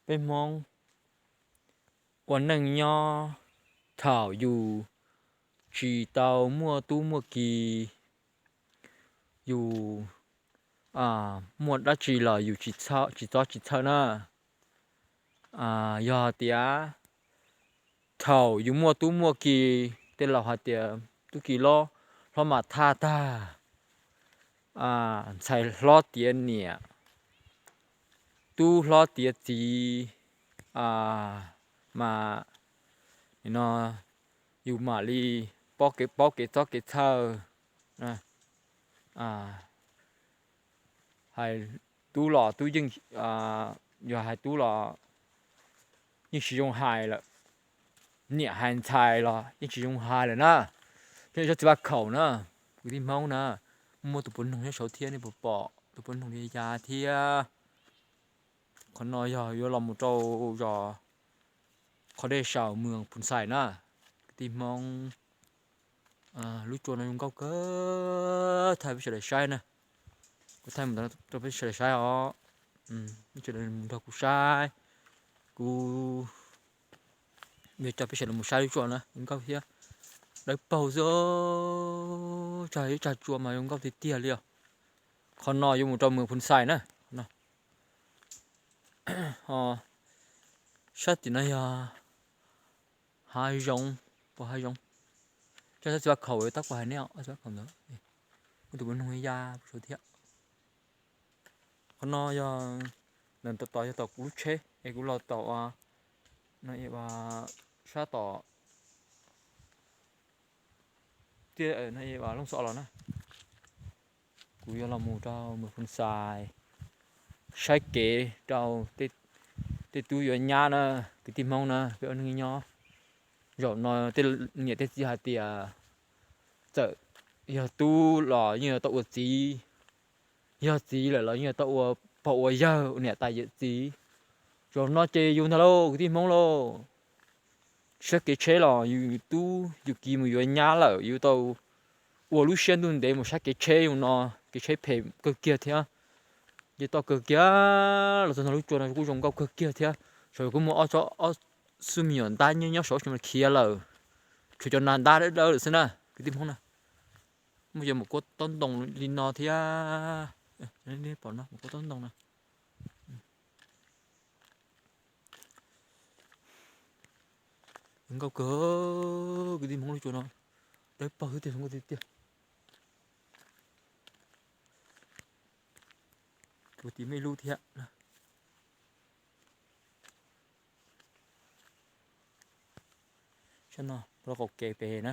Peb Hmoob ua neej nyob thaum yus tsis tau muaj tub muaj ki, yus muaj dab tsi los yus tsis txob tsis txhawj na. Yog tias thaum yus muaj tub muaj ki, tej laus hais tias tub ki hlob mas thaj tag, ntxhais hlob tiav niam, tub hlob tiav txiv, mas no yus mam li paub kev txob kev txhawj. Hais tub los tub yeej, yog hais tub los yeej tsis zoo hais lawm, niam hais ntxhais los yeej tsis zoo hais lawm na. Tsob txiv vaj khaum na, kwv tij Hmoob na, muaj tus puav noog nyob saud thiab, nej puas pom tus puav noog li cas thiab? Qhov no yog yuav los mus rau zos qhov dej saum moos Phoos Xais na, kwv tij Hmoob. Lub tsua no zoo nkauj kawg, thaij peb sawv daws saib na. Kuv thaij mus rau peb sawv daws saib os. Peb sawv daws mus nrog kuv saib, kuv yuav coj peb sawv daws mus saib lub tsua na, zoo nkauj thiab dawb paug xwb. Tsag ib tsag tsua mas zoo nkauj tiag tiag li os. Qhov no yuav mus rau moos Phoos Xais na. Sab tim no yog hav zoov, pos hav zoov. Tsob txiv vaj khaum tab kuv hais nej, txiv vaj khaum ntawd, muaj tus puav noog ya saud thiab. Qhov no yog, ntawm tod yog tom kuv lub tsheb es kuv los tom no, sab tom tiaj Looj Xov los na. Kuv yuav los mus rau moos Phoos Xais, saib kev rau tej tub yuav nyab na, kwv tij Hmoob na, peb ua neej nyob. Zaum no tej niam tej txiv hais tias txawm yog tub los yeej yuav tau ua txiv, yog txiv lawm los yeej yuav tau ua pog ua yawg, ua niam tais yawm txiv. Zaum no ces yus ntag lauj, kwv tij Hmoob lauj. Saib kev tsheb los yus tub yus kiv mus yuav nyab lawm, yus tau ua lub siab ntuj ntev mus saib kev tsheb zoo no, kev tsheb phem kawg kiag thiab. Ces tau kawg kiag los txog no, lub tsua no kuj zoo nkauj kawg kiag thiab. Saum kuj muaj ob xub me nyuam ntab nyob nyob saud, khiav lawm, tshuav cov nas ntab dawb dawb lawm xwb na, kwv tij Hmoob na. Muaj cov maum kuab taub ntoo li no thiab, pom no, maum kuab taub ntoo na. Nkauj kawg, kwv tij Hmoob, lub tsua no dawb paug xwb tiag, zoo nkauj tiag tiag. Kuv tiv mej lub thiab. Sab no lub qaum kev pem na.